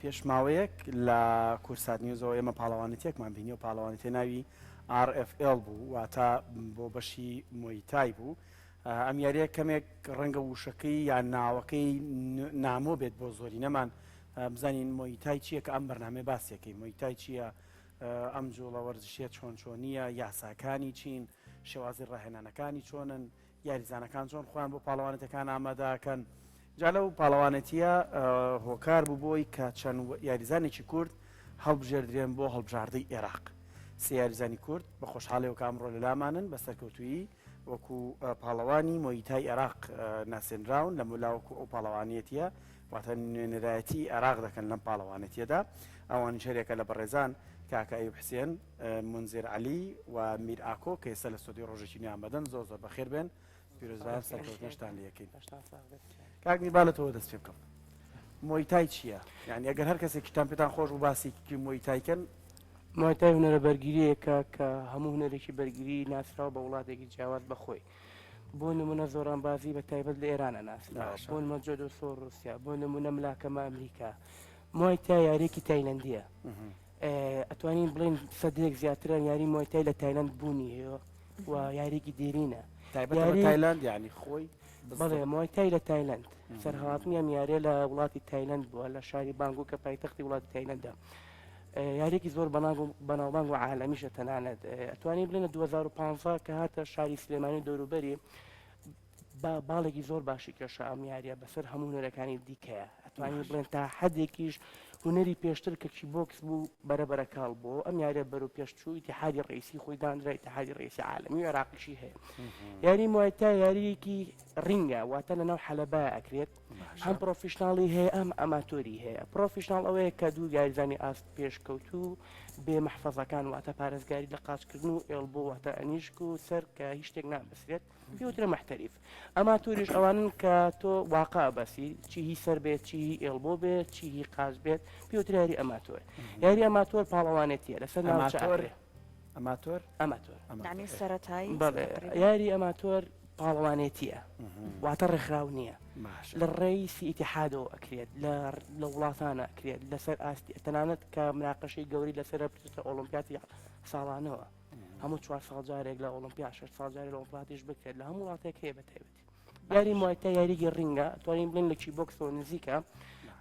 پێش ماوەیەک لە کوردسات نیوزەوە ئێمە پاڵەوانێتیەکمان بینی و پاڵەوانێتی ناوی RFL بوو واتە بۆ بەشی مۆیتای بوو ئەم یاریە کەمێک ڕەنگە وشەکەی یان ناوەکەی نامۆ بێت بۆ زۆرینەمان بزانین مۆیتای چییە کە ئەم بەرنامەی باسیەکەی مۆیتای چییە ئەم جوڵە وەرزشیە چۆن چۆنیە یاساکانی چین شێوازی ڕاهێنانەکانی چۆنن یاریزانەکان چۆن خۆیان بۆ پاڵەوانێتەکان ئامادەکەن جا لەو پاڵەوانێتیە هۆکار بوو بۆی کە چەند یاریزانێکی کورد هەڵبژێردرێن بۆ هەڵبژاردەی عێراق سێ یاریزانی کورد بە خۆشحاڵیەوە کە ئەمڕۆ لەلامانن بە سەرکەوتویی وەکو پاڵەوانی مۆیتای عێراق ناسێنراون لە ملاوەکو ئەو پاڵەوانیەتیە واتە نوێنەرایەتی عێراق دەکەن لەم پاڵەوانێتیەدا ئەوانیش هەریەکە لە بەڕێزان کاکە ئەیوب حسێن مونزیر عەلی و میر ئاکۆ کە ئێستا لە ستۆدیۆی ڕۆژێکی نوێیان بەدەن زۆر زۆر بەخێر بێن پیرۆزبایان سەرکەوتنەشتان لێ یەکەین کاک میر با لە تۆوە دەست پێ بکەم مۆیتای چییە؟ یعنی ئەگەر هەر کەسێکیتان پێتان خۆش بوو باسی مۆیتای کەن مۆیتای هونەرە بەرگرییەکە کە هەموو هونەرێکی بەرگری ناسراوە بە وڵاتێکی جیاواز بە خۆی بۆ نمونە زۆرانبازی بە تایبەت لە ئێرانە ناسراوە بۆ نمە جۆدۆسۆ رووسیا بۆ نمونە ملاکەمە ئەمریکا مۆیتای یاریەکی تایلەندیە ئەتوانین بڵێین سەدەیەک زیاترە یاری مۆیتای لە تایلەند بوونی هەیە و یاریێکی دێرینە تایبەت تایلەند یعنی خۆی بەڵێ مۆیتای لە تایلەند سەرهەڵاتنی ئەم یاریە لە وڵاتی تایلەند بووە لە شاری بانگۆک کە پایتەختی وڵاتی تایلەندە یاریێکی زۆر بەناوبانگ و عالەمیشە تەنانەت ئەتوانین بڵێن لە 2015 کە هاتە شاری سلێمانی و دەوروبەری با باڵێکی زۆر باشی کێشا ئەم یاریە بەسەر هەموو هونەرەکانی دیکەیە ئەتوانین بڵێن تا حدێکیش هونەری پێشتر کە کیک بۆکس بوو بەرە بەرە کاڵ بۆ ئەم یاریە بەرەو پێش چوو ئیتیحادی ڕئیسی خۆی دانرا ئیتیحادی ڕئیسی عالەمی و عێراقیشی هەیە یاری موایتا یاریەکی ڕینگە واتە لەناو حەلەبا ئەکرێت هەم professional ی هەیە ئەم ئەماتۆری هەیە professional ئەوەیە کە دوو یاریزانی ئاست پێشکەوتوو بێ مەحفەزەکان واتە پارێزگاری لە قاچکردن و elbow واتە ئەنیشک و سەر کە هیچ شتێک نابەسرێت پێوترە محتەریف ئەماتۆریش ئەوانن کە تۆ واقع بەسی چی هی سەر بێت چی هی elbow بێت چی هی قاچ بێت پێوترە یاری ئەماتۆر یاری ئەماتۆر پاڵەوانێتیە لەسەر ناوچە ئەماتۆر ئەماتۆر ئەماتۆر یعنی سەرەتایی بەڵێ یاری ئەماتۆر پاڵەوانێتیە واتە ڕێکخراو نییە لە ڕێیسی ئیتیحادەوە ئەکرێت لە لە وڵاتانە ئەکرێت لەسەر ئاستی تەنانەت کە مناقەشەی گەوری لەسەر بچێتە ئۆڵۆمپیاتی ساڵانەوە هەموو چوار ساڵ جارێک لە ئۆڵمپیا شش ساڵ جارێک لە ئۆڵمپیاتیش بکرێت لە هەموو وڵاتێک هەیە بە تایبەتی یاری موایتا یاریگی ڕینگە توانین بڵێن لە کیک بۆکسەوە نزیکە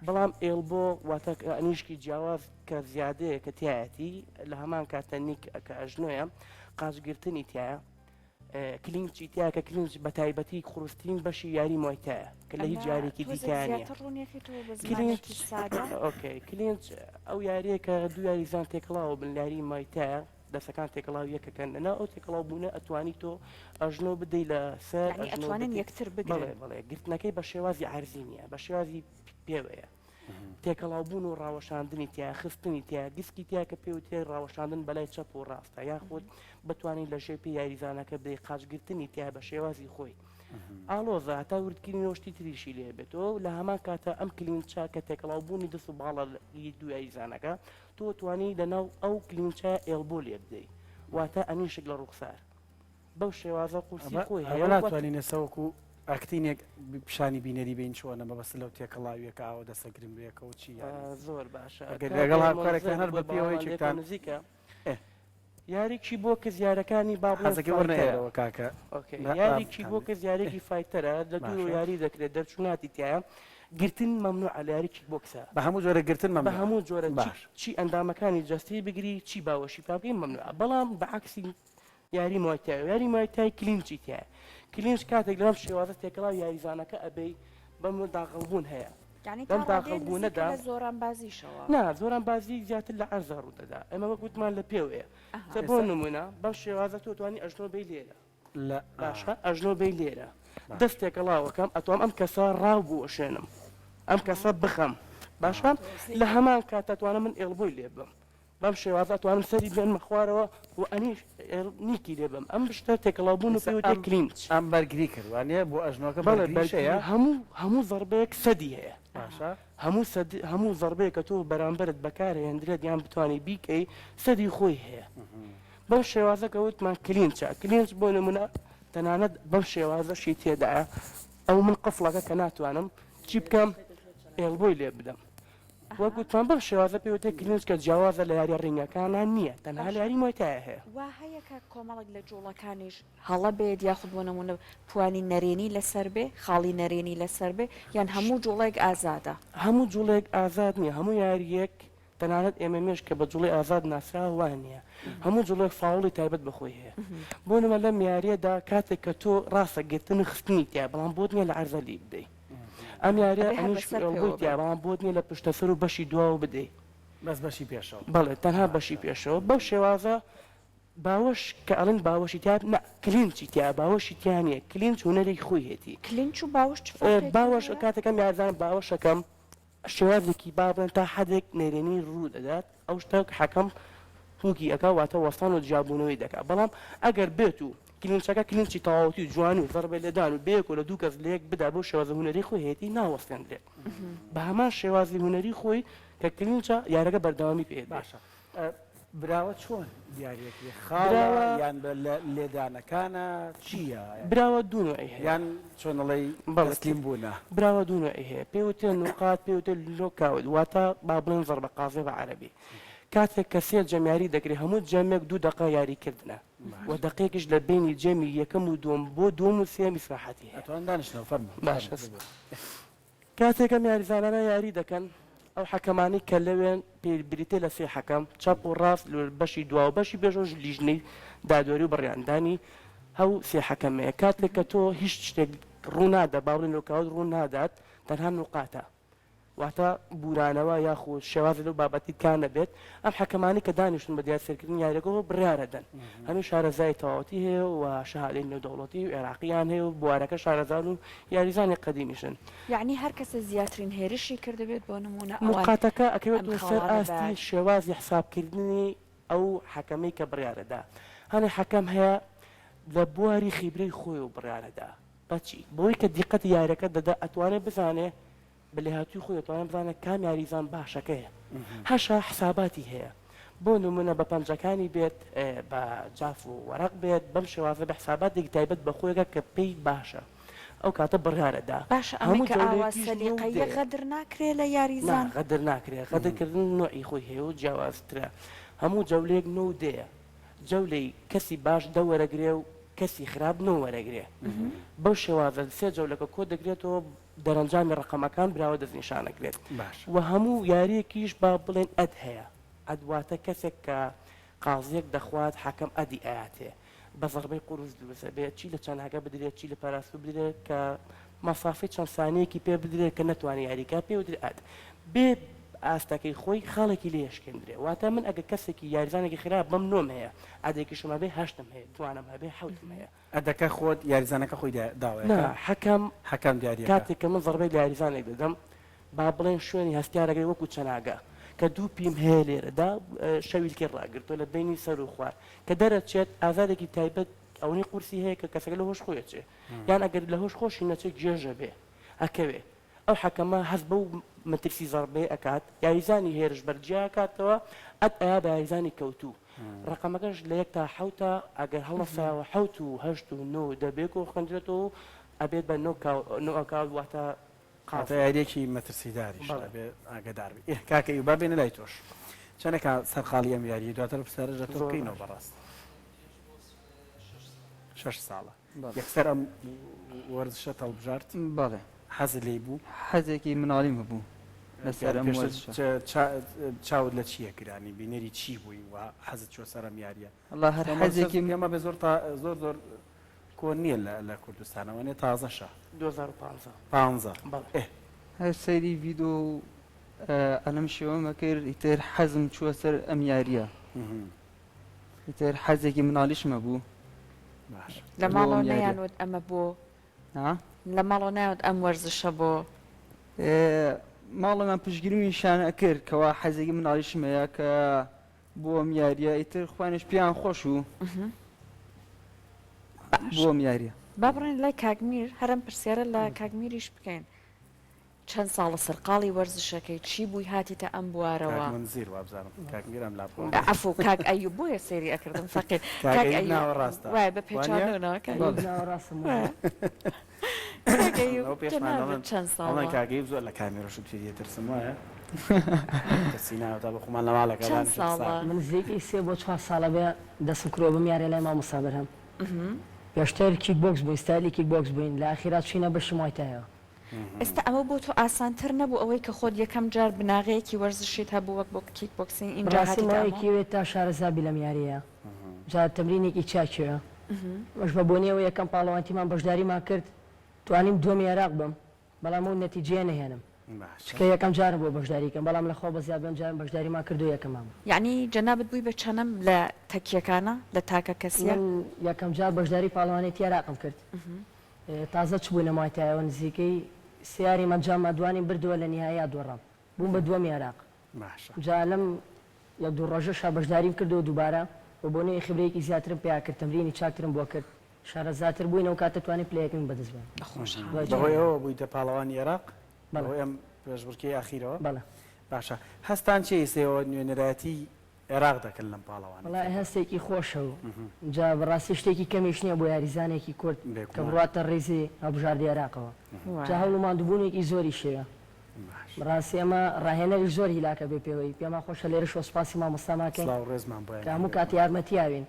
بەڵام elbow واتە ئەنیشکی جیاواز کە زیادەیە کە تایەتی لە هەمان کاتە knee کە ئەژنۆیە قاچگرتنی تایە clinch ی تیا کە clinch بە تایبەتی قورسترین بەشی یاری موایتایە کە لە هیچ یاریێکی دیکە نییە. clinch okay clinch ئەو یاریە کە دوو یاریزان تێکەڵاوە بن یاری موایتایە دەسەکان تێکەڵاو یەکەکەن لەناو ئەو تێکەڵاو بوونە ئەتوانی تۆ ئەژنۆ بدەی لە سەر ئەتوانن یەکتر بگرن بەڵێ گرتنەکەی بە شێوازی عەرزی نییە بە شێوازی پێوەیە تێکەڵاوبوون و ڕاوەشاندنی تیا خستنی تیا گسکی تیا کە پێوترێ ڕاوەشاندن بەلای چەپ و ڕاستە یاخود بتوانین لە ژێر پێی یاریزانەکە بدەی قاچگرتنی تیا بە شێوازی خۆی ئاڵۆزە هەتا وردکردنەوە شتی تریشی لێ بێتەوە لە هەمان کاتە ئەم clinch ە کە تێکەڵاو بوونی دەست و باڵە دوو یاریزانەکە تۆ توانی لەناو ئەو clinch ە elbow لێ بدەی واتە ئەنیشک لە ڕوخسار بەو شێوازە قورسی خۆی هەیە. ئەوە ناتوانین ئێستا وەکو acting ێک پیشانی بینەری بین چۆنە مەبەست لەو تێکەڵاویە کە ئاوە دەسەگرن بەیەکەوە چی یاری زۆر باشە ئەگەر لەگەڵ هاوکارەکان هەر بە پێوە یەکێکتان نزیکە یاریکی بۆ کەس یارەکانی با بڵێن حەزەکەی وەرنە fighter ە. ئێرەوە کاکە okay نا- یاریکی با بۆ کەس یاریکی fighter ە لە دوورەوە باشە. یاری دەکرێت دەرچووناتی تایە گرتن مەمنوعە لە یاری کیک بۆکسە بە هەموو جۆرە گرتن بە مەمنوعە هەموو جۆرە چی باش چی ئەندامەکانی جەستەی بگری چی باوەشی پا بکەی مەمنوعە بەڵام بە عەکسی یاری موای تای یاری موای تای clinch ی تایە clinch کاتێک لەم شێوازە تێکەڵاو یاریزانەکە ئەبەی بەم داغڵبوون هەیە یانی لەم تا ڕادەیەک نزیکە داخڵبوونەدا لە زۆرانبازیشەوە. نا زۆرانبازی زیاتر لە عەرزا ڕوو دەدا ئێمە وەک وتمان لە پێوەیە ئەها. سە بۆ ئێستا نمونە بەم شێوازە تۆ توانی ئەژنۆ بەی لێرە لە ئا باشە ئەژنۆ بەی لێرە باش دەست تێکەڵاوەکەم ئەتوام ئەم کەسە ڕاو بوەشێنم ئەم کەسە بخەم باشە لە هەمان کاتا توانم من elbow ی لێ ببەم بەم شێوازە ئەتوانم سەری بێنمە خوارەوە و ئەنیش knee ی لێ بەم ئەم شتە تێکەڵاو بوون و ئێستا پێوترێ ئەم clinch. ئەم بەرگری کرد وانیە بۆ ئەژنۆکە بەڵێ بەرگریش بەرگری هەیە؟ هەموو هەموو زەڕبەیەک سەدی هەیە باشە. هەموو سەد هەموو زەڕبەیەک کە تۆ بەرامبەرت بەکار هێندرێت یان بتوانی بیکەی سەدی خۆی هەیە بەم شێوازە کە وتمان clinch ە clinch بۆ نمونە تەنانەت بەم شێوازەشی تێدایە ئەو من قفڵەکە کە ناتوانم چی بکەم elbow ی لێ بدەم. وەک گوتمان بەم شێوازە پێی وترێت clinch کە جیاوازە لە یاریە ڕینگەکانا نییە تەنها لە یاری موای تایە هەیە. وا هەیە کە کۆمەڵێک لە جوڵەکانیش هەڵە بێت یاخود بۆ نموونە پوانی نەرێنی لەسەر بێ، خاڵی نەرێنی لەسەر بێ یان هەموو جوڵەیەک ئازادە؟ هەموو جوڵەیەک ئازاد نییە، هەموو یارییەک تەنانەت MMA ش کە بە جوڵەی ئازاد ناسراوە وا نییە، هەموو جوڵەیەک فاوڵی تایبەت بە خۆی هەیە. بۆ نموونە لەم یارییەدا کاتێک کە تۆ ڕاستە گرتن و خستنی تیایە بەڵام بۆت نییە لە عەرزە لێی بدەی. ئەم یارییە ئەبێ هەر ئەمیش بەسەر ئەوەی پێوە تیایە بێت. بەڵام بۆت نییە لە پشتەسەر و بەشی دواوە بدەی. بەس بەشی پێشەوە. بەڵێ تەنها بەشی پێشەوە. بەو شێوازە باوەش کە ئەڵێن باوەشی تیا نا clinch ی تیا باوەشی تیا نییە clinch هونەرێکی خۆیەتی. clinch و باوەش چ فەرقێکیان باوەش هەیە؟ کاتێک ئەم یاریزانە باوەشەکەم شێوازێکی با بڵێن تا حەدێک نەرێنی ڕوو دەدات ئەو شتە حەکەم hook ی ئەکا واتە وەستان و جیابوونەوەی دەکا بەڵام ئەگەر بێت و clinch ەکە clinch ی تەواوەتی و جوانی و زەڕبە لێدان و بەیەکەوە لە دوو کەس لەیەک بدا بەو شێوازە هونەری خۆی هەیەتی ناوەستێندرێت بە هەمان شێوازی هونەری خۆی کە clinch ە یارەکە بەردەوامی پێ دێت. باشە براوە چۆن دیاریەکرێ خاڵە براوە یان بە لە لێدانەکانە چییە؟ براوە دوو نوعی هەیە. یان چۆن ئەڵێی بەڵێ تەسلیم بوونە؟ براوە دوو نوعی هەیە پێی وترێ نوقات پێی وترێ knockout واتە با بڵێن زەڕبە قازیە بە عەرەبی کاتێک کە سێ جەم یاری دەکرێ هەموو جەمێک دوو دەقە یاری کردنە و دەقێکیش لە بەینی جەمی یەکەم و دووەم بۆ دووەم و سێیەم ئیسراحەتی هەیە. ئەتوانن دانیشنەوە فەرموو باشە فەرموو ببورە. کاتێک ئەم یاریزانانە یاری دەکەن، ئەو حەکەمانەی کە لەوێن پێی بریتیە لە سێ حەکەم، چەپ و ڕاست لە بەشی دوا و بەشی پێشەوەش لیژنەی دادوەری و بڕیاندانی ئەو سێ حەکەمەیە. کاتێک کە تۆ هیچ شتێک ڕوونادا، با بڵێین knockout ڕوو نادات، تەنها نوقاتە، واتە بورانەوە یاخود شێوازی لەو بابەتی کا نەبێت، ئەم حەکەمانەی کە دانیشتوون بە دیارسەرکردنی یاریەکەوە بڕیارەدەن. هەمیش شارەزایی تەواوەتی هەیە و شەهادەی نێودەوڵەتی و عێراقییان هەیە و بوارەکە شارەزان و یاریزانی قەدیمیشن. یەعنی هەر کەسێ زیاترین هێرشی کردبێت بۆ نموونە ئەوان نوقاتەکە ئەم ئەکەوێتەوە سەر خاڵانە ئاستی بە. شێوازی حسابکردنی ئەو حەکەمەی کە بڕیارەدا. هەنێ حەکەم هەیە لە بواری خیبرەی خۆیەوە بڕیارەدا. بە چی؟ بەوەی کە دیقەتی یاریەکە دەدا ئەتوانێ بزانێ بە لێهاتووی خۆی دەتوانێت بزانێت کام یاریزان باشەکەیە. هەشە حساباتی هەیە. بۆ نموونە بە پەنجەکانی بێت، بە جاف و وەرەق بێت، بەم شێوازە بێ حساباتێکی تایبەت بە خۆیەکە کە پێی باشە. ئەو کاتە بڕیارەدا. باشە ئەمەی هەموو کە ئاوا جەولەیەکیش سەلیقەییە نەودەیە. غەدر ناکرێ لە نا یاریزان؟ غەدر ناکرێ. غەدرکردن نۆعی خۆی هەیە و جیاوازترە. هەموو جەولەیەک نەودەیە. جەولەی کەسی باش دە وەرەگرێ و کەسی خراپ نۆ وەرەگرێ. بەو شێوازە سێ جەولەکە کۆ دەکرێتەوە دەرەنجامی ڕەقەمەکان براوە دەستنیشان ئەکرێت باشە. وە هەموو یاریەکیش با بڵێن ئەد هەیە ئەد واتە کەسێک کە قازیەک دەخوات حەکەم ئەدی ئەیاتێ بە زەڕبەی قوڕس دروست ئەبێت چی لە چەناگە بدرێت چی لە پەراسو بدرێت کە مەسافەی چەند سانیەکی پێ بدرێت کە نەتوانێت یاریکا پێ ودرێ ئەد بێ ئاستەکەی خۆی خاڵێکی لێ ئەشکێندرێ واتە من ئەگەر کەسێکی یاریزانێکی خراپ بم نۆم هەیە ئەدێکیشم هەبێ هەشتم هەیە دوانم هەبێ حەوتم هەیە. ئەدەکە خۆت یاریزانەکە خۆی داوایەکە؟ نا حەکەم حەکەم دیاریەکا. کاتێک کە من زەڕبەی لە یاریزانێک دەدەم با بڵێن شوێنی هەستیارەکەی وەکو چەناگە کە دوو پیم هەیە لێرەدا شەویلکەی ڕاگرتووە لە بەینی سەر و خوار کە دەرەچێت ئازارێکی تایبەت ئەونەی قورسی هەیە کە کەسەکە لە هۆش خۆی ئەچێ یان ئەگەر لە هۆش خۆشی نەچێ گێژە بێ ئەکەوێ ئەو حەکەمە هەست بەو مەترسی زەڕبەیە ئەکات، یاریزانی هێرشبەر جیا ئەکاتەوە، ئەد ئەیا بە یاریزانی کەوتوو. ڕەقەمەکەش لە یەک تا حەوتە، ئەگەر هەڵنەسایەوە حەوت و هەشت و نۆ و دە بەیەکەوە خوێندرێتەوە و ئەبێت بە نۆکاوت واتە واتە قازی. یارییەکی مەترسیداریشە، بەڵێ. ئەبێ ئاگەدار بی. ئێ کاکە ئیو با بێینە لای تۆش. چەنێکە سەرقاڵی ئەم یارییەی؟ دواتر ئەو پرسیارەش لە تۆ زۆر بکەینەوە باشە. بەڕاست. شەش ساڵە. یەکسەر ئەم وەرزشەت هەڵبژارد؟ بەڵێ. حەزت لێی بوو؟ حەزێکی مناڵیم هەبوو لەسەر ئەم وەرزشە. چاوت لە چییە کرانی؟ بینەری چی بووی و حەزت چووە سەر ئەم یارییە؟ وەڵا هەر حەزێکی. ئەمە بێ زۆر زۆر زۆر کۆن نییە لە کوردستانەوە نیە تازەشە. 2015. پانزە. بەڵێ. ئێ. هەر سەیری ڤیدۆ و ئەلەم شێوەمە کرد ئیتر حەزم چووە سەر ئەم یارییە. ئیتر حەزێکی مناڵیشم هەبوو. باشە. لە بۆ ماڵەوە ئەم یاریە. نەیانوت ئەمە بۆ؟ ها؟ لە ماڵەوە نایانوت ئەم وەرزشە بۆ؟ ماڵەمان پشتگیریشیان ئەکرد کەوا حەزێکی مناڵیشم هەیە کە بۆ ئەم یاریە ئیتر خۆیانیش پێیان خۆش و بۆ ئەم یاریە. با بڕۆین لای کاک میر، هەر ئەم پرسیارە لە کاک میریش بکەین. چەند ساڵە سەرقاڵی وەرزشەکەی، چی بووی هاتیتە ئەم بوارەوە؟ کاک مونزیر وابزانم کاک میر ئەم لا بوو. عەفوو کاک ئەیوب بۆیە سەیری ئەکردم فەقیر. کاک کاک ئەیوب ئەیوب ناوەڕاستە وایە بە وانیە؟ پێچەوانەوە ناوەکە. بەڵێ. ناوەڕاستم وایە. کاک ئەیوب ئەوە پێشمان جەنابت ئەڵێن چەند ئەڵێن ساڵە؟ کاک ئەیوب زۆر لە کامێرە شوت پێ دێ ترسم وایە؟ کەسی ناوتا بە خۆمان لە ماڵەکە چەند ساڵە؟ من نزیکەی سێ بۆ چوار ساڵە بێ دەستم کردووە بەم یاریە لای مامۆستا بەرهەم. پێشتر کیک بۆکس بووین، ستایلی کیک بۆکس بووین، لە ئاخیرا چووینە بەشی موای تایەوە. ئێستا ئەمە بۆ تۆ ئاسانتر نەبوو ئەوەی کە خۆت یەکەم جار بناغەیەکی وەرزشیت هەبوو وەک بۆ کیک بۆکسینگ ئینجا بەڕاستی هاتیتە ئەمەوە؟ ماوەیەکی وێت تا شارەزا بی لەم یارییە جا تەمرینێکی چاکیە ئەمەش بە بۆنەیەوە یەکەم پاڵەوانتیمان بەشداریمان کرد توانیم دووەمی عێراق بم بەڵام ئەو نەتیجەیە نەهێنم باشە. چونکە یەکەم جارم بووە بەشداری کەم بەڵام لە خوا بەزیاد بێم جارم بەشداریمان کردو یەکەمان بوو. یەعنی جەنابت بووی بە چەنەم لە تەکیەکانە لە تاکە کەسیە؟ من یەکەم جار بەشداری پاڵەوانێتی عێراقم کرد تازە چبووینە موای تایەوە نزیکەی سێ یاریم ئەنجام ما دوانیم بردەوە لە نیهاییا دۆڕام بووم بە دووەمی عێراق باشە. جا لەم یەک دوو ڕۆژەشا بەشداریم کردەوە دووبارە بە بۆنەی خبرەیەکی زیاترم پیا کرد تەمرینی چاکترم بۆ کرد شارەزاتر بووین ئەو کاتە توانیم پلە یەکەمیم بەدەست بێنم. خۆشحاڵ. دوای بەهۆی چەند ئەوە بوویتە پاڵەوانی عێراق؟ بەڵێ. بەهۆی ئەم پێشبڕکێی ئاخیرەوە؟ بەڵێ. باشە هەستان چیە ئیستا ئێوە نوێنەرایەتی عێراق دەکەن لەم وەڵا پاڵەوانێتیەدا؟ هەستێکی خۆشە و جا بەڕاستی شتێکی کەمیش نیە بۆ یاریزانێکی کورد کە بێگومان. بڕواتە ڕیزی هەڵبژاردەی عێراقەوە جا وایە. هەوڵ و ماندووبوونێکی زۆریش هەیە باش. بەڕاستی ئەمە ڕاهێنەریش زۆر هیلاکە بێ پێوەی پێمان خۆشە لێرەشەوە سوپاسی مامۆستامان کەین سڵاو و ڕێزمان بۆیان کە هەیە هەموو کات بێگومان. یارمەتی یاوین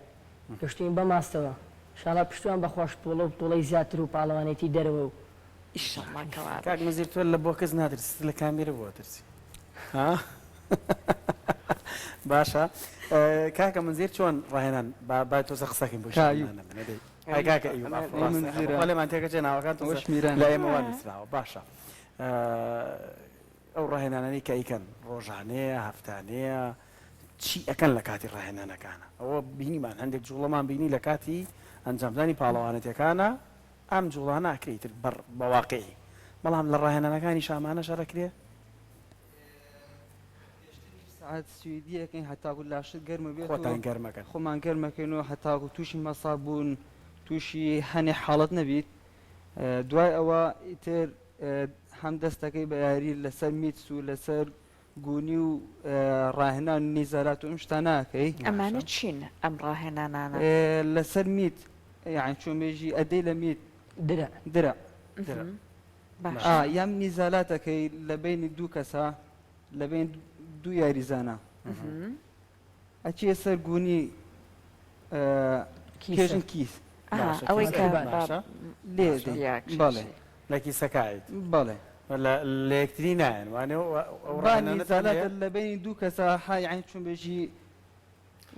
گەشتوین بەم ئاستەوە ئیشاڵا پشتوان بەخواش توڵە و توڵەی زیاتر و پاڵەوانێتی دەرەوە و ئیشەڵا کەوابێ. کاک نزیر تۆ لە بۆکس ناترسی لە کامێرە بۆ ئەترسی ها باشە کاکە منزیر چۆن ڕاهێنان با با تۆزە قسەکەین بۆ کایو. ئەی کاکە ئەیوب عەفو ڕاستە منزیرە. خوا لێمان تێکەچێ ناوەکان تۆزە ئەوەش میرانە. لە ئێمە وا نووسراوە باشە ئەو ڕاهێنانانەی کە ئەیکەن ڕۆژانەیە هەفتانەیە چی ئەکەن لە کاتی ڕاهێنانەکانە ئەوە بینیمان هەندێک جوڵەمان بینی لە کاتی ئەنجامدانی پاڵەوانێتیەکانە ئەم جوڵانە ئەکرێ ئیتر بە بە واقعی بەڵام لە ڕاهێنانەکانیش ئەمانەش هەر ئەکرێ؟ پێشتر نیو سەعات سویدی ئەکەین هەتاکو لاشت گەرمە بێت و خۆتان گەرمەکەن. خۆمان گەرمەکەین و هەتاکو تووشی مەساب بوون تووشی هەنێ حاڵەت نەبیت دوای ئەوە ئیتر هەم دەستەکەی بە یاری لەسەر میتس و لەسەر گونی و ڕاهێنان و نیزالات و ئەم شتانە ئەکەی. ئەمانە چین ئەم ڕاهێنانانە؟ لەسەر میت یانی چۆن بێژی ئەدەی لە میت. درع. درع. درع. باشە. ئا یان نیزالات ئەکەی لە بەینی دوو کەسا لە بەین دوو یاریزانا. ئەچیە سەر گونی کیسە. پێشن کیس. ئەها باشە ئەوەی کیسە کە باشە. لێ باشە. دەی. یا بەڵێ. کێشی. لە کیسەکایت. بەڵێ. لە لە یەکتری نایەن وانێ ئەو با ڕاهێنانەتان نیزالاتە هەیە؟ لە بەینی دوو کەسا ها یانی چۆن بێژی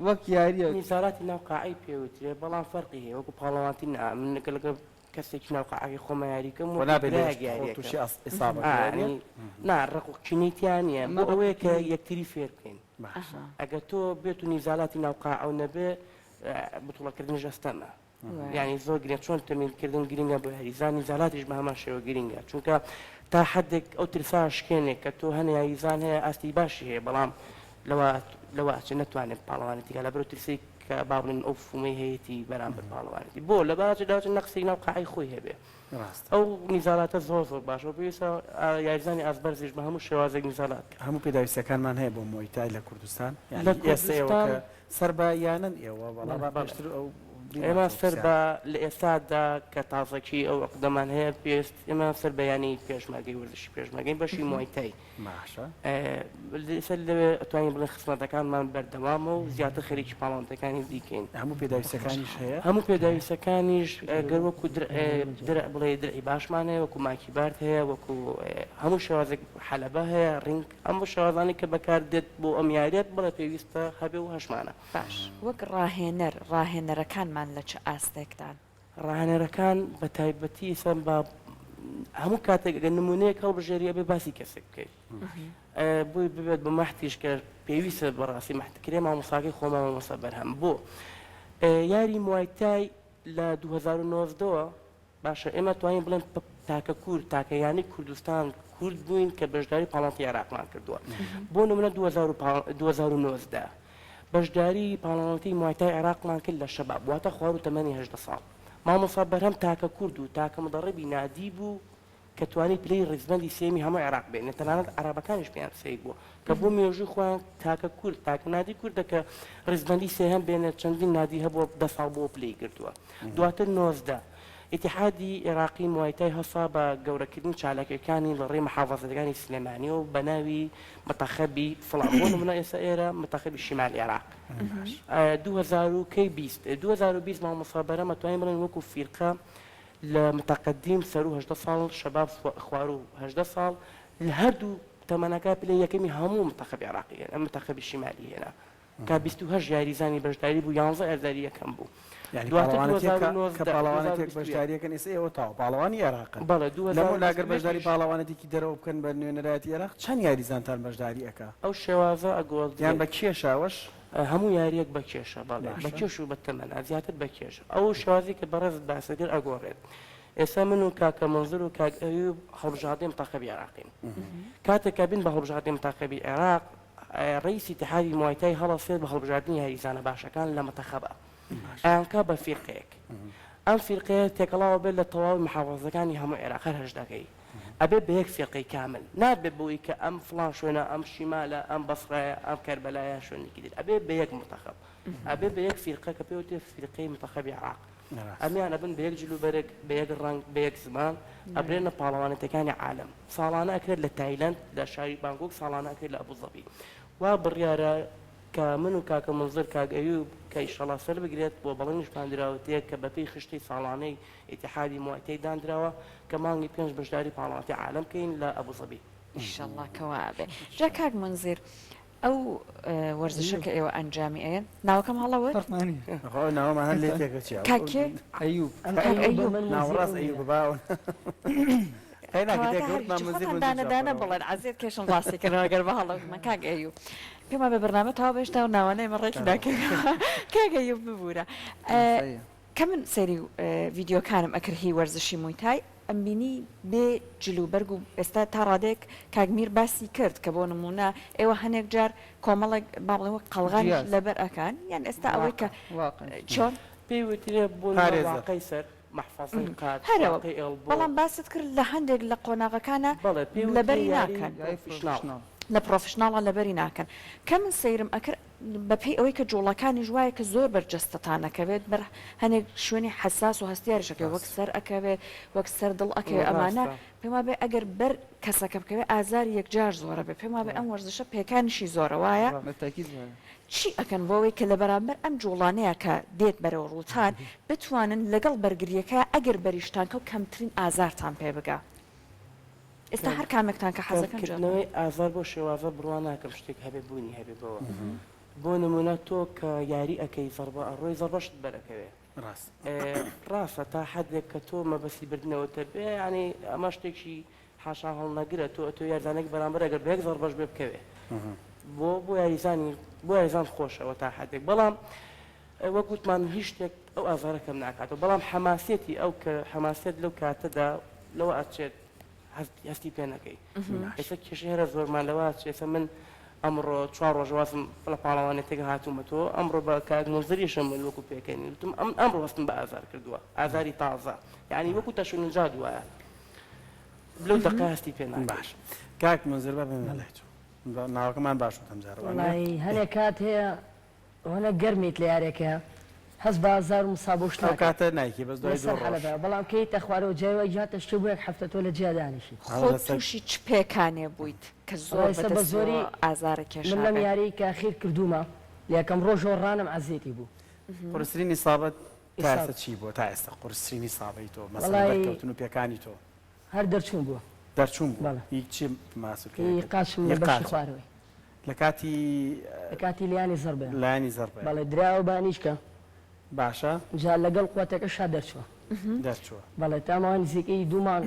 وەک یاریەک. نیزالاتی ناو قاعەی پێ وترێ بەڵام فەرقی هەیە وەکو پاڵەوانتی نا من لەگەڵ لەگەڵ کەسێکی ناو قاعەکەی خۆمە یاری کەم خۆ وەکو نابێ لێش برایەک خۆ یاریەکەم تووشی ئەس ئیسابە بکەی وانیە؟ یانی نا ڕق و کینەی تیا نییە ئەمە بۆ ڕق و ئەوەیە کە کینەی یەکتری فێر بکەین باشە. ئەگەر تۆ بێت و نیزالاتی ناو قاعەو نەبێ بتوڵەکردنیش ئەستەمە. یانی زۆر گرنگ چۆن تەمرین کردن گرنگە بۆ یاریزان نیزالاتیش بە هەمان شێوە گرنگە چونکە تا حدێک ئەو ترسا شکێنێک کە تۆ هەنە یاریزان هەیە ئاستی باشی هەیە بەڵام لەوە لەوە ئەچێ نەتوانێت پاڵەوانێتی کە لەبەر ترسی کە با بڵێن ئەو فومەی هەیەی بەرامبەر پاڵەوانێتی بۆ لە باجە داچن نەقسی ناو قاعی خۆی هەبێ ڕاستە ئەو نیزالاتە زۆر زۆر باشە و پێویستە یاریزانی ئاستبەرزیش بە هەموو شێوازێک نیزالات کە هەموو پێداویستیەکانمان هەیە بۆ مۆیتای لە کوردستان لە یانی ئێستا ئێوە کوردستان کە سەر بە یانەن ئێوە بەڵام بەڵێ پێشتر ئەو بیرمان ئێمە چوو سەر پرسیار. بە لە ئێستادا کە تازەکی ئەو عقدەمان هەیە پێست ئێمە سەر بە یانەی پێشمەرگەی وەرزشی پێشمەرگەین بەشی موای تای باشە. سەر لەوێ ئەتوانین بڵێن خزمەتەکانمان بەردەوامە و زیاتر خەریکی پاڵاوتەکانی دیکەین. هەموو پێداویستیەکانیش هەیە؟ هەموو پێداویستەکانیش گەر وەکو درع بڵێ درعی باشمان هەیە وەکو ماکی بارد هەیە وەکو هەموو شێوازێک حەلەبە هەیە ring هەموو شێوازانی کە بەکار دێت بۆ ئەم یاریەت بڵێ پێویستە هەبێ و هەشمانە. باش وەک ڕاهێنەر ڕاهێنەرەکانمان لە چ ئاستێکدان؟ ڕاهێنەرەکان بە تایبەتی ئێستا با هەموو کاتێک ئەگەر نمونەیەک هەڵبژێری ئەبێ باسی کەسێک بکەیت بۆی ببێت بە مەحتیش کە پێویستە بەڕاستی مەحتکرێ مامۆساکەی خۆمان مامۆسا بەرهەم بۆ یاری موایتای لە 2009ەوە باشە ئێمە توانین بڵێن تاکە کورد تاکە یانەی کوردستان کورد بووین کە بەشداری پاڵانتی عێراقمان کردووە بۆ نمونە 2019 بەشداری پاڵەوانێتی موایتای عێراقمان کرد لە شەباب واتە خواروو تەمەنی 18 ساڵ مامۆستا بەرهەم تاکە کورد و تاکە مدەڕبی نادی بوو کە توانی پلەی ڕیزبەندی سێیەمی هەموو عێراق بێنێت تەنانەت عەرەبەکانیش پێیان سەیر بووە کە بۆ مێژووی خۆیان تاکە کورد تاکە نادی کوردە کە ڕیزبەندی سێهەم بێنێت چەندین نادی هەبووە دە ساڵ بۆ پلەی گرتووە دواتر 19. ئیتیحادی ئێراقی موایتای هەسا بە گەورەکردنی چالاکیەکانی لە ڕێی محافەزەکانی سلێمانیەوە بە ناوی متەخەبی فڵان بۆ نمونە ئێستا ئێرە متەخەبی شیمال ئێراق 2000 و کەی 20 2020 مامۆستا بەرەم ئەتوانین بڵێن وەکو فیرقە لە متەقەدیم سەرو 18 ساڵ شەباب خواروو 18 ساڵ لە هەردوو تەمەنەکە پلەی یەکەمی هەموو متەخەبی عێراقی هێنا متەخەبی شیمالی هێنا کە 28 یاریزانی بەشداری بوو یانزە ئەرداری یەکەم بوو یانی دواتر پاڵەوانەتیەک کە 2019 کە پاڵەوانەتێک 2021 بەشداریەکەن ئێستا ئێوە تاو پاڵەوانی عێراقن بەڵێ لەمەو لاگەر 2021 بەشداری یش پاڵەوانەتێکی دەرەوە بکەن بە نوێنەرایەتی عێراق چەند یاریزانتان بەشداری ئەکا ئەو شێوازە یان ئەگۆڕدرێت بە کێشەوەش هەموو یاریەک بە کێشە بەڵێ بە باشە کێش و بە تەمەنە زیاتر بە کێش ئەو شێوازی کە بەڕێزت باست کرد ئەگۆڕێت ئێستا من و کاکە مونزر و کاک ئەیوب هەڵبژاردەی متەخەبی عێراقین کاتێک کە بین بە هەڵبژاردەی متەخەبی عێراق ڕئیسی ئیتیحادی موایتای هەڵەسێت بە هەڵبژاردنی یاریزانە باشەکان لە متەخەبە ئەیانکا بە فیرقەیەک ئەم فیرقەیە تێکەڵاوە بێت لە تەواوی محافەزەکانی هەموو عێراق هەر هەژدەکەی ئەبێ بە یەک فیرقەی کامل نابێت بۆی کە ئەم فڵان شوێنە ئەم شیمالە ئەم بەسڕەیە ئەم کەربەلایە شوێنێکی تر ئەبێ بە یەک متەخەب ئەبێ بە یەک فیرقە کە پێوتێ فیرقەی متەخەبی عێراق ئەمیان ئەبن بە یەک جلوبەرگ، بە یەک ڕەنگ، بە یەک زمان، ئەبرێنە پاڵەوانێتیەکانی عالەم. ساڵانە ئەکرێت لە تایلەند، لە شاری بانکۆک، ساڵانە ئەکرێت لە ئەبوزەبی. وا بڕیارە کە من و کاکە مونزر، کاک ئەیوب، کە ئیشەڵا سەر بگرێت و بەڵێنیشمان دراوەتێ کە بەپێی خشتەی ساڵانەی ئیتیحادی موایتای داندراوە کە مانگی پێنج بەشداری پاڵەوانێتی عالەم بکەین لە ئەبوزەبی. ئیشەڵا کە وا ئەبێ. جا کاک مونزیر ئەو وەرزشە کە ئێوە ئەنجامی ئەیەن ناوەکەم هەڵە وت؟ فەرقمان نییە. خۆ ئەو ناوەمان هەر لێ تێکەچێ. کاک کێ؟ ئەیوب. ئەم کاک ئەیوبە ئەیوب. من مونزیر ناوەڕاست ئەو ئەیوبە نییە. با ئەو قەی ناکە کەواتە تێکە هەر وتمان هیچی مونزیر خۆتان مونزیر دانە جواب دانە بەرەوە. بڵێن عەزێت کێشم ڕاستی کەنەوە گەر بە هەڵە وتمان کاک ئەیوب پێم وابێ بەرنامە تەواو بێ هێشتا ئەو ناوانە ئێمە ڕێکی ناکەینەوە کاک ئەیوب ببورە ئاساییە. کە من سەیری ڤیدیۆکانم ئەکرد هی وەرزشی مویتای ئەمبینی بێ جل و بەرگ و ئێستا تا ڕادەیەک کاک میر باسی کرد کە بۆ نموونە ئێوە هەنێک جار کۆمەڵێک با بڵێین وەک قەڵغانیش جیاز. لەبەر ئەکەن یان ئێستا ئەوەی کە واقع واقع. چۆن؟ پێی وترێ بۆ نموونە پارێزەر. واقەی سەر، مەحفەزەی قاچ، هەرەوە واقەی ئێڵبۆ. بەڵام باست کرد لە هەندێک لە قۆناغەکانا بەڵێ پێی وترێ لەبەری یاری ناکەن. یاری پرۆفیشناڵ. پرۆفیشناڵ. لە پرۆفیشناڵا لەبەری ناکەن. کە من سەیرم ئەکرد بە پێی ئەوەی کە جوڵەکانیش وایە کە زۆر بەر جەستەتان ئەکەوێت بەر هەنێک شوێنی حەساس و هەستیاریش ئەکەوێت وەک سەر ئەکەوێت وەک سەر دڵ ئەکەوێت ئەمانە ڕاستە. پێم وابێ ئەگەر بەر کەسەکە بکەوێت ئازاری یەکجار زۆرە بێ پێم وابێ ئەم وەرزشە پێکانیشی زۆرە وایە؟ بە تاکید وایە. چی ئەکەن بۆ ئەوەی کە لە بەرامبەر ئەم جوڵانەیە کە دێت بەرەو ڕووتان بتوانن لەگەڵ بەرگریەکە ئەگەر بەریشتان کەوت کەمترین ئازارتان پێ بگا؟ ئێستا هەر کامێکتان کە حەزەکەن جواب بدەن. کەمکردنەوەی ئازار بەو شێوازە بڕوا ناکەم شتێک هەبێ بوونی هەبێ بەوە بۆ نمونە تۆ کە یاری ئەکەی زەڕبە ئەڕۆی زەڕبەشت بەرەکەوێ ڕاست ڕاستە تا حدێک کە تۆ مەبەستی بردنەوەتە بێ یانی ئەمە شتێکی حاشا هەڵنەگرە تۆ ئەتۆ یارزانێک بەرامبەر ئەگەر بە یەک زەڕبەش بێ بکەوێ بۆ بۆ یاریزانی بۆ یاریزان خۆشەوە تا حدێک بەڵام وەک وتمان هیچ شتێک ئەو ئازارە کەم ناکاتەوە، بەڵام حەماسیەتی ئەو کە حەماسیەت لەو کاتەدا لەوە ئەچێت هەستی پێ نەکەی. ئێستا کێشەی هەرە زۆرمان لەوە ئەچێت ئێستا من ئەمڕۆ چوار ڕۆژ وازم لە پاڵەوانێتێک هاتوومەتەوە ئەمڕۆ بە کاک مونزریشم وت وەکو پێکەنین وتم ئەم ئەمڕۆ هەستم بە ئازار کردووە ئازاری تازە یعنی وەکو تەشنجات وایە لەو دەقە هەستی پێ ناکەی. باش کاک مونزر با بێمە لای تۆ ناوەکەمان باش وت ئەمجارە وانیە؟ وەڵایی هەنێ کات هەیە ئەوەنە گەرمیت لە یارێکەیە هەست بە ئازار و مسابە و شت ئەو ناکەیت کاتە نایکی بەس دوای لەسەر دوو ڕۆژ. حەلەبە بەڵام کە یەیتە خوارەوە جای وای گیاتە شتێ بۆ یەک هەفتە تۆ لە جیا دانیشیت. ئەوە خۆت لەسەر. تووشی چ پێکانێ بوویت کە وەڵا زۆر ئێستا بە زۆری بەدەستیەوە ئازارت من لەم کێشابێ؟ یاریەی کە ئەخیر کردوومە لە یەکەم ڕۆژەوە ڕانم عەزێتی بوو. قورسترین ئیسابەت تا ئیساب. ئێستا چی بووە؟ تا ئێستا قورسترین ئیسابەی تۆ مەسەلەن وەڵای بەرکەوتن و پێکانی تۆ. هەر دەرچوون بووە. دەرچوون بووە. بەڵێ. هی چ هی ماسولکەیەکت؟ قاچم هی لە بەشی قاچت. خوارەوەی. لە کاتی. لە کاتی لایانی زەڕبەیە. لایانی زەڕبەیە. بەڵێ دراوە بە ئەنیشکە. باشە. جا لەگەڵ قوتەکەشا دەرچووە. دەرچووە. بەڵێ تا ماوەی نزیکەی دوو مانگ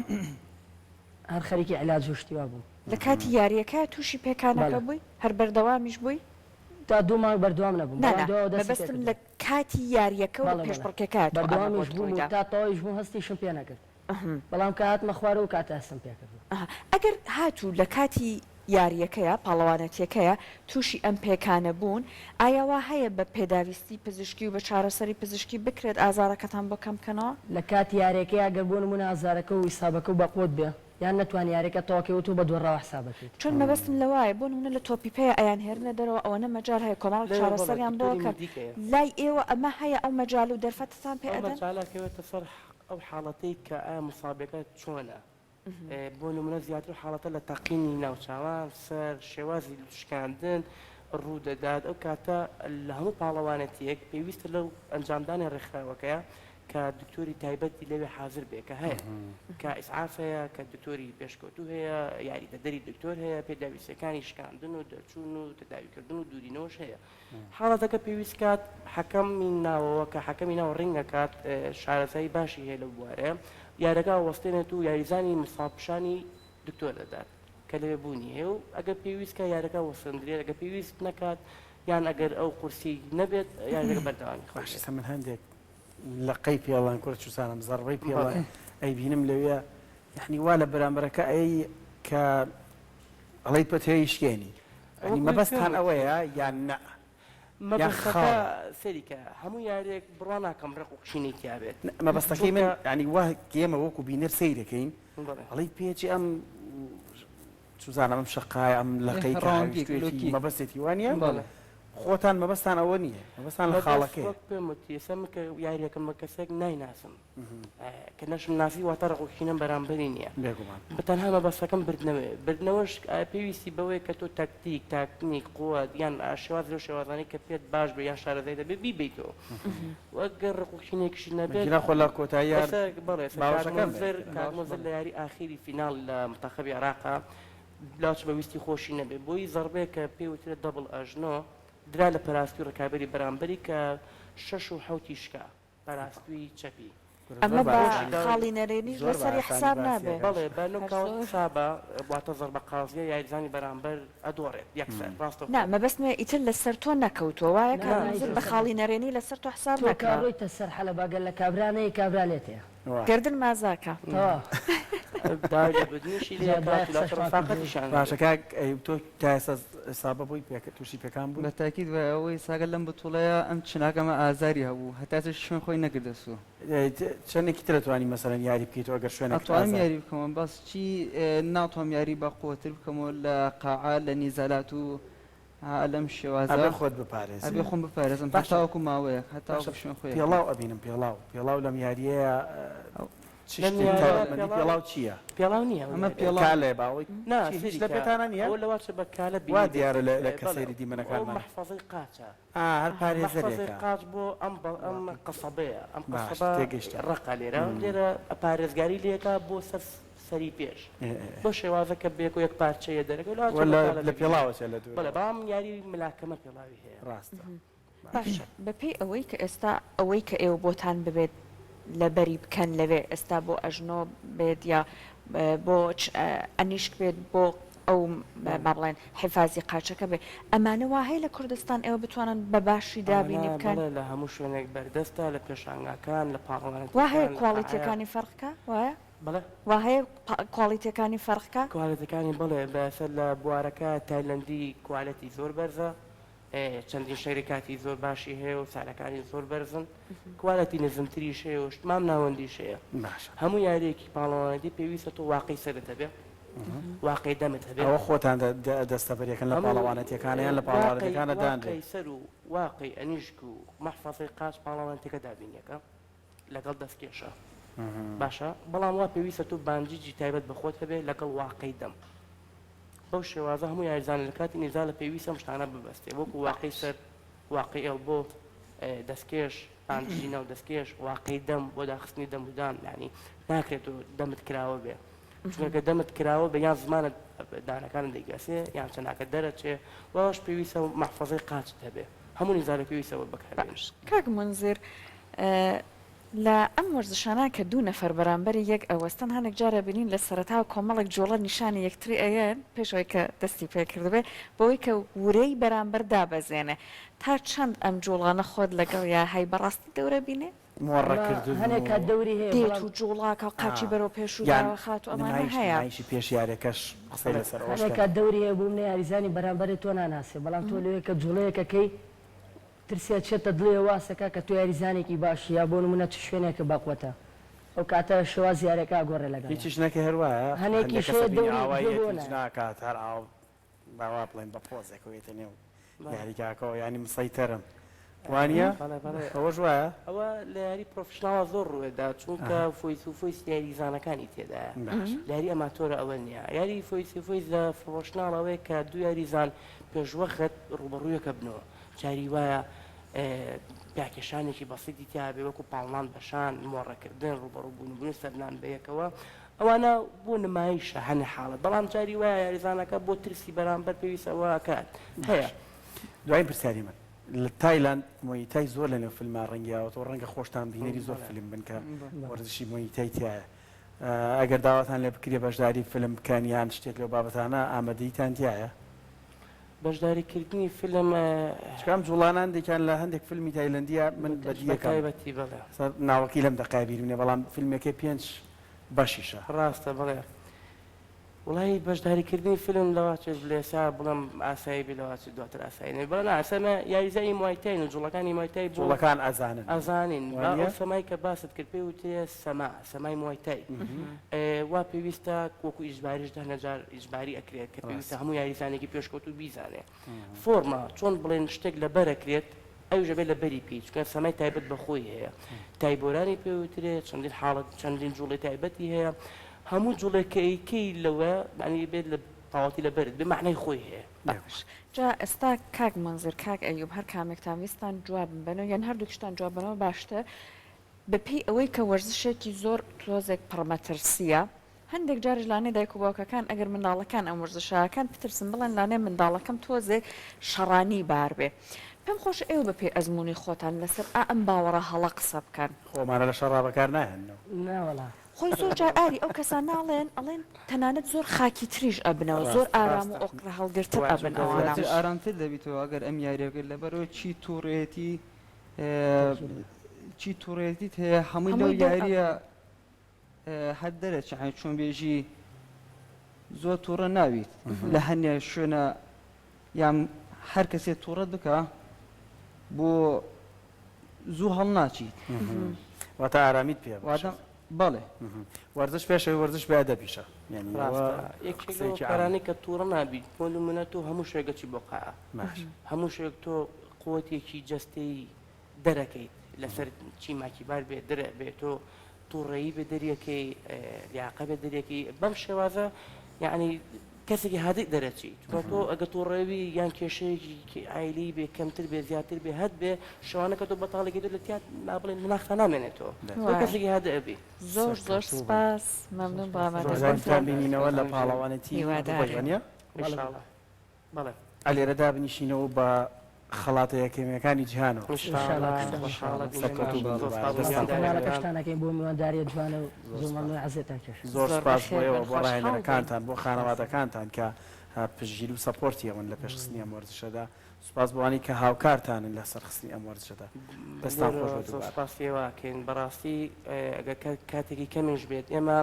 هەر خەریکی عیلاج و شتی وا بووم. لە کاتی یارییەکە تووشی پێکانەکە بەڵێ. بووی؟ هەر بەردەوامیش بووی؟ تا دوو مانگ بەردەوام نەبووم نا بەڵام نا دواوە دەستی پێ مەبەستم کردووە. لە کاتی یارییەکە و بەڵێ بەڵێ. پێشبڕکێکە تۆ ئەمە بەردەوامیش بۆت بووم و ڕوویدا. تا تەواویش بووم هەستیشم پێ نەکرد. بەڵام کە هاتمە خوارەوە ئەو کاتە هەستم پێ کردووە. ئەگەر هاتوو لە کاتی یارییەکەیا، پاڵەوانێتییەکەیا، تووشی ئەم پێکانە بوون، ئایا وا هەیە بە پێداویستی پزیشکی و بە چارەسەری پزیشکی بکرێت ئازارەکەتان بۆ کەم بکەنەوە؟ لە کاتی یارییەکەیا گەر بۆ نموونە ئازارەکە و ئیسابەکە و بەقوەت بێ یان نەتوانی یارییەکە تەواو کەی و تۆ بە دۆڕاوە حساب ئەکەیت. چۆن مەبەستم لەوایە بۆ نموونە لە تۆپی پێیا ئەیانهێرنە دەرەوە ئەوەنە مەجال هەیە کۆمەڵێک لەوێ بەڵێ چارەسەریان بۆ دکتۆری ئەکەن میدیک هەیە. لای ئێوە ئەمە هەیە ئەو مەجال و دەرفەتەتان پێ ئەو ئەدەن؟ مەجالە ئەکەوێتە سەر. ئەو حاڵەتەی کە ئایا موسابەکە چۆنە بۆ نمونە زیاتر حاڵەتە لە تەقینی ناوچاوان، سەر، شێوازی لوتشکاندن ڕوودەدات، ئەو کاتە لە هەموو پاڵەوانێتییەک پێویستە لەو ئەنجامدانی ڕێکخراوەکەیە کە دکتۆری تایبەتی لەوێ حازر بێ کە هەیە کە ئیسعاف هەیە کە دکتۆری پێشکەوتوو هەیە یاریدەدەری دکتۆر هەیە پێداویستیەکانی شکاندن و دەرچوون و تەداویکردن و دوورینەوەش هەیە حاڵەتەکە پێویست کات حەکەمی ناوەوە کە حەکەمی ناو ڕینگ ئەکات شارەزایی باشی هەیە لەو بوارەیە یارەکە ئەوەستێنێت و یاریزانی مصاب پیشانی دکتۆر دەدات کە لەوێ بوونی هەیە و ئەگەر پێویست کە یارەکە وەستێندرێت ئەگەر پێویست نەکات یان ئەگەر ئەو قورسی نەبێت یاریەکە بەردەوامی خۆی باشە ئێستا من هەندێک لەقەی پێڵان کورە چوسانم زەڕبەی پێڵان ئەیبینم لەوێ یعنی وا لە بەرامبەرەکە ئەی کە ئەڵێی پەتێی شکێنی یانی مەبەستتان ئەوەیە یان نا یان مەبەستەکە خاڵە؟ سەیری کە هەموو یاریەک بڕوا ناکەم ڕق و کینەی تیا بێت نا مەبەستەکەی من چونکە یانی وا ئێمە وەکو بینەر سەیرەکەین بەڵێ. ئەڵێی پێچی ئەم چوزانم ئەم شەقایە ئەم لەقەی کە ڕاوندیک هاویشتوێتی لۆکی مەبەستێتی وانیە؟ بەڵێ. خۆتان مەبەستان ئەوە نییە مەبەستان لە مەبەست خاڵەکەیە. وەک پێم وتی ئێستا من کە یاریەکەم بە کەسێک نایناسم کە نەشم ناسی واتە ڕق و کینەم بەرامبەری نییە بێگومان. بە تەنها مەبەستەکەم بردنەوەیە بردنەوەش پێویستی بەوەیە کە تۆ تەکتیک تاکنیک قوت یان شێواز لەو شێوازانەی کە پێت باش بێ یان شارەزای دەبێ بیبەیتەوە و ئەگەر ڕق و کینێکیشت نەبێت گیرا خۆ لە کۆتایی هەر ئێستا بەڵێ ئێستا کاک باوەشەکەم بێ. مونزر کاک مونزر لە یاری ئاخیری فیناڵ لە منتەخەبی عێراقا لاچ بە ویستی خۆشی نەبێ بۆی زەڕبەیەک کە پێی وترێت double ئەژنۆ درا لە پەراستوی ڕکابەری بەرامبەری کە شەش و حەوتی شکا. پەراستوی چەپی. ئەمە بە خاڵی نەرێنیش لەسەری حساب نابێ. بەڵێ بە نۆکاوت حسابە واتە زەڕبە قازیە یاریزانی بەرامبەر ئەدۆڕێت یەکسەر ڕاستەوخۆ. نا مەبەستمە ئیتر لەسەر تۆ نەکەوتووە وایە کاک مونزر بە خاڵی نەرێنی لەسەر تۆ حساب تۆ کە نەکرا. ڕۆیتە سەر حەلەب ئەگەر لە کابرا نەیەی کابرا لێت هەیە. گەردن مازاکە. تەواو. داوای لێبوردنیشی لێ جا ئەکات دوای و لەسەر قسەشمان کردی. ڕەفاقەتیشیان باشە هەبێت. کاک ئەیوب تۆ تا ئێستا ئیسابە بووی تووشی پێکان بووی؟ بە تاکید وایە ئەوەی ساگە لەم بتوڵەیە ئەم چناکەمە ئازاری هەبوو هەتا ئێستاش شوێن خۆی نەکردە سوو. چەندێکی تر ئەتوانی مەسەلەن یاری بکەیتەوە ئەگەر شوێنەکەت ئەتوانم ئازار. یاری بکەمەوە بەس چی ناتوانم یاری بە قوەتر بکەمەوە لە قاعە لە نیزالات و ها لەم شێوازە ئەبێ خۆت بپارێزی. ئەبێ خۆم بپارێزم باشە هەتاوەکو ماوەیەک باشە هەتاوەکو شوێن خۆی پێڵاو ئەکەوێت. ئەبینم پێڵاو پێڵاو لەم یاریەیە چ لەم شتێک یاریە تایبەتمەندی پێڵاو پێڵاو چییە؟ پێڵاو نییە ئەو ئەمە یاریە. پێڵاو کالەیە باوەی نا چی هیچ سەیری لە کە پێتانە نییە؟ ئەوە لەواچە بە کالە وا بینیبێت دیارە لە لە کە بەڵێ سەیری ئەو دیمەنەکانمان مەحفەزەی قاچە ئا هەر مەحفەزەی پارێزەرێکە. قاچ بۆ ئەم بە ئەم قەسەبەیە ئەم باش قەسەبە تێگەیشتم. ڕەقە لێرە لێرە پارێزگاری لێکا بۆ سەر سەری پێش ئێ ئێ ئێ. بەو شێوازە کە بێکۆ یەک پارچەیە دەرەکەوێت لەواچە وە بە لە کالە لە دەبینی پێڵاوە چێ لە بەڵێ دوورەوە. بەڵام یاری ملاکەمە پێڵاوی هەیە. ڕاستە. باشە بەپێی ئەوەی کە ئێستا ئەوەی کە ئێوە بۆتان ببێت لەبەری بکەن لەوێ ئێستا بۆ ئەژنۆ بێت یا بۆ ئەنیشک بێت بۆ ئەو با بڵێن حیفازی قاچەکە بێ ئەمانە وا هەیە لە کوردستان ئێوە بتوانن بە باشی دابینی ئەمانە بکەن؟ بەڵێ لە هەموو شوێنێک بەردەستە لە پێشانگاکان لە وا هەیە پاڵەوانێتیەکان لە قاعەیە. کواڵیتیەکانی فەرق کا وایە؟ بەڵێ. وا هەیە کواڵیتیەکانی فەرق کا؟ کوالێتەکانی بەڵێ بەسەر لە بوارەکە تایلەندی کوالێتی زۆر بەرزە چەندین شەریکاتی زۆر باشی هەیە و سعرەکانی زۆر بەرزن کوالێتی نزمتریش هەیە و مام ناوەندیش هەیە باشە هەموو یاریەکی پاڵەوانێتی پێویستە تۆ واقعی سەرت هەبێ واقعی دەمت هەبێ ئەوە خۆتان دەستەبەریەکەن لە هەموو پاڵەوانێتیەکانە یان لە واقعی پاڵەوانێتیەکانە دانرێ؟ واقعی سەر و واقعی ئەنیشک و مەحفەزەی قاچ پاڵەوانێتیەکە دابینیەکە لەگەڵ دەستکێشە باشە بەڵام وا پێویستە تۆ باندیجی تایبەت بە خۆت هەبێ لەگەڵ واقعی دەم بەو شێوازە هەموو یاریزانە لە کاتی نیزالە پێویستە ئەم شتانە ببەستێ وەکو واقعی سەر واقعی elbow دەستکێش باندیجی ناو دەستکێش واقعی دەم بۆ داخستنی دەم و دان یانی ناکرێت تۆ دەمت کراوە بێ چونکە کە دەمت کراوە بێ یان زمانت دانەکانت دەیگەسێ یان چەناکە دەرەچێ واش پێویستە مەحفەزەی قاچت هەبێ هەموو نیزالە پێویستە ئەوە بەکاربێنی. باش کاک مونزیر لە ئەم وەرزشانە کە دوو نەفەر بەرامبەری یەک ئەوەستن هەنێک جار ئەبینین لە سەرەتاوە کۆمەڵێک جوڵە نیشانی یەکتری ئەیەن پێش ئەوەی کە دەستی پێ کردبێ بەوەی کە ورەی بەرامبەر دابەزێنێ تا چەند ئەم جوڵانە خۆت لەگەڵیا هەی بەڕاستی دەورە بینێ؟ مۆڕە ئەمە کردن هەنێک و کات دەوری هەیە دێت بەڵام و جوڵاکا و قاچی ئا بەرەو پێش و یان داوەخات و ئەمانە نمایش هەیە. نمایشی پێش یاریەکەش قسەی لەسەر ئەوەش هەنێک کەن. کات دەوری هەیە بۆ منە یاریزانی بەرامبەرت تۆ ناناسێ بەڵام تۆ لەوێ کە جوڵەیەکەکەی ترسێ ئەچێتە دڵیەوە واسەکا کە تۆ یاریزانێکی باشی یا بۆ نمونە چ شوێنێکە بەقوەتە ئەو کاتە شێوازی یاریەکە ئەگۆڕێ لەگەڵیا. هیچیش نەکەی هەر وایە هەندێک هەنێکیش کەس هەیە ئەبینی دەوری ئاوای گوێ یەت بۆ هیچ نایە. ناکات هەر ئاو با وا بڵێین بە پۆزێکەوە یەتە نێو یاریگاکەوە یانی مسەیتەرم. وانە ئەوەش وایە ئەوە لە یاری professional ە زۆر ڕووێدا چونکە فۆیس و فۆیس یاریزانەکانی تێدایە یاری ئەماتۆرە ئەوە نییە یاری فۆیس و فۆیس لە professional ئەوەیە کە دوو یاریزان پێشوەخت ڕوبەڕوویەکە بنەوە جاری وایە پیاکێشانێکی بەسیتی تیا بێ وەکو پاڵنان بەشان مۆڕەکردن ڕوبەڕوو بوون سەرنان بەیەکەوە ئەوانە بۆ نمایشە هەنێ حاڵەت بەڵام جاری وایە یاریزانەکە بۆ ترسی بەرامبەر پێویستە ئەوە ئەکات هەیە. دوایین پرسیاری من لە تایلاند مۆیتای زۆر لە نێو فیلما ڕەنگیاوەتەوە ڕەنگە خۆشتان بینەری زۆر فیلم بن کە وەرزشی مۆیتای تایە ئەگەر داواتان لێ بکرێ بەشداری فیلم بکەن یان شتێک لەو بابەتانە ئامادەیتان تایە؟ بەشداری کردنی فیلم. چونکە ئەم جوڵانە هەندێکیان لە هەندێک فیلمی تایلەندیە من بەدیەکەم بەتایبەتی بەڵێ. سەر ناوەکەی لەم دەقەیە بیرم نیە بەڵام فیلمەکەی پێنج بەشیشە. ڕاستە بەڵێ. وەڵایی بەشداری کردنی فیلم لەواچێت لێسا بڵێم ئاسایی بێ لەواچێت دواتر ئاسایی نەبێ بەڵێ نا ئێستا ئێمە یاریزانی موایتاین و جوڵەکانی موایتای بۆ جوڵەکان ئەزانن ئەزانین با وانیە؟ ئەو سەمای کە باست کرد پێی وترێ سەما سەمای موایتای وا پێویستە وەکو ئیجباریش دەهنە جار ئیجباری ئەکرێت کە پێویستە هەموو یاریزانێکی پێشکەوتوو بیزانێ فۆرمە چۆن بڵێن شتێک لەبەر ئەکرێت ئەویش ئەبێت لەبەری بکەیت چونکە سەمای تایبەت بە خۆی هەیە تایبۆرانی پێ وترێ چەندین حاڵەت چەندین جوڵەی تایبەتی هەیە هەموو جوڵێک کە ئەیکەی لەوە معنی بێت لە تەواوەتی لەبەرت بێ معنای خۆی هەیە. باش جا ئێستا کاک مەنزیر کاک ئەیوب هەر کامێکتان ویستان جوابم بەنەوە یان هەردووکیشتان جواب بەنەوە باشتر بەپێی ئەوەی کە وەرزشێکی زۆر تۆزێک پڕمەترسییە، هەندێک جاریش لانەی دایک و باوکەکان ئەگەر منداڵەکان ئەم وەرزشەکەن بترسن بڵێن لانەیە منداڵەکەم تۆزێک شەڕانی بار بێ. پێم خۆشە ئێوە بەپێی ئەزموونی خۆتان لەسەر ئا ئەم باوەڕە هەڵە قسە بکەن. خۆ ئەمانە لە شەڕا بەکار ناهێننەوە. نا وەڵا. خۆی زۆر جار ئاری ئەو کەسانە ئەڵێن ئەڵێن تەنانەت زۆر خاکی تریش ئەبنەوە زۆر ئارام و ئۆقرە هەڵگرتر ئەبن ئەوانە. زیاتر ئارامتر دەبیتەوە ئەگەر ئەم یاریە بکەیت لەبەرئەوەی چی توڕەیەتی چی توڕێتیت هەیە هەمووی لەو یاریە هەر دەرەچێ یانی چۆن بێژی زۆر تووڕە ناویت لە هەنێ شوێنە یان هەر کەسێ تووڕەت بکە بۆ زوو هەڵناچیت واتە ئارامیت پێ بەڵێ وەرزش پێشەوەی وەرزش بە ئەدەبیشە یانی یەکێک لەو کارانەی کە تووڕە نابیت بۆ نمونە تۆ هەموو شوێک گەچی بۆ قاعە هەموو شوێک تۆ قوتێکی جەستەیی دەرەکەیت لەسەر چی ماکیبار بێ درع بێ تۆ توڕەیی بێ دەریەکەی لیاقە بێ دەریەکەی بەم شێوازە یعنی کەسێکی هادئ دەرەچی چونکە تۆ ئەگە توڕەوی یان کێشەیەکی عایلی بێ کەمتر بێ زیاتر بێ هەت بێ شەوانەکە تۆ بەتاڵێکی تۆ لە تیا با بڵێن مناختا نامێنێتەوە تۆ کەسێکی هادئ ئەبی. زۆر زۆر سپاس مەمنون بۆ ئامادەبوونتان. بینینەوە لە پاڵەوانێتی هیوادارین. وانیە؟ ئینشاڵڵا بەڵێ. ئەلێرە دابنیشینەوە بە خەڵاتە یەکەمیەکانی جیهانەوە. ئینشاڵڵا خۆشحاڵ ئەبین. سەرکەوتوو بن زۆر دووبارە سپاس بۆ دەستتان خۆش. کەناڵەکەشتان ئەکەین بۆ میوانداریە جوانە و زۆر مەمنون عەزێتان کێشا. زۆر زۆر سوپاس بۆ بەخێر ئێوە بن بۆ خۆشحاڵ بووین. ڕاهێنەرەکانتان بۆ خانەوادەکانتان کە پشتگیری و support ی ئەوەن لە پێشخستنی ئەم وەرزشەدا سوپاس بۆ ئەوانەی کە هاوکارتانن لە سەرخستنی ئەم وەرزشەدا دەستتان خۆش بێت زۆر دووبارە. سوپاسی ئێوە ئەکەین بەڕاستی ئەگەر کاتێکی کەمیش بێت ئێمە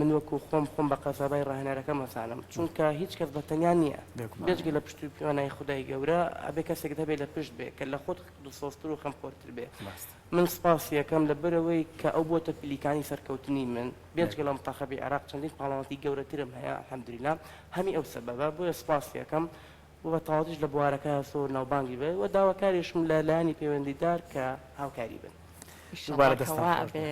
من وەکو خۆم خۆم بە قەزابای ڕاهێنەرەکەم ئەزانم چونکە هیچ کەس بە تەنیا نییە بێگومان. بێجگە لە پشت و پەنای خودای گەورە ئەبێ کەسێکت هەبێ لە پشت بێ کە لە خۆت دڵسۆزتر و خەمخۆرتر بێ ڕاستە. من سپاسی ئەکەم لەبەرئەوەی کە ئەو بۆتە پلیکانی سەرکەوتنی من بێجگە لە مونتەخەبی عێراق چەندین پاڵەوانێتی گەورەترم هەیە الحمدللە هەمی ئەو سەبەبە بۆیە سپاسی ئەکەم و بە تەواوەتیش لە بوارەکە زۆر ناوبانگی بێ و داواکاریشم لە لایەنی پەیوەندیدار کە هاوکاری بن. ئیشەڵا دووبارە کە دەستتان وا خۆش بێ. ئەبێ.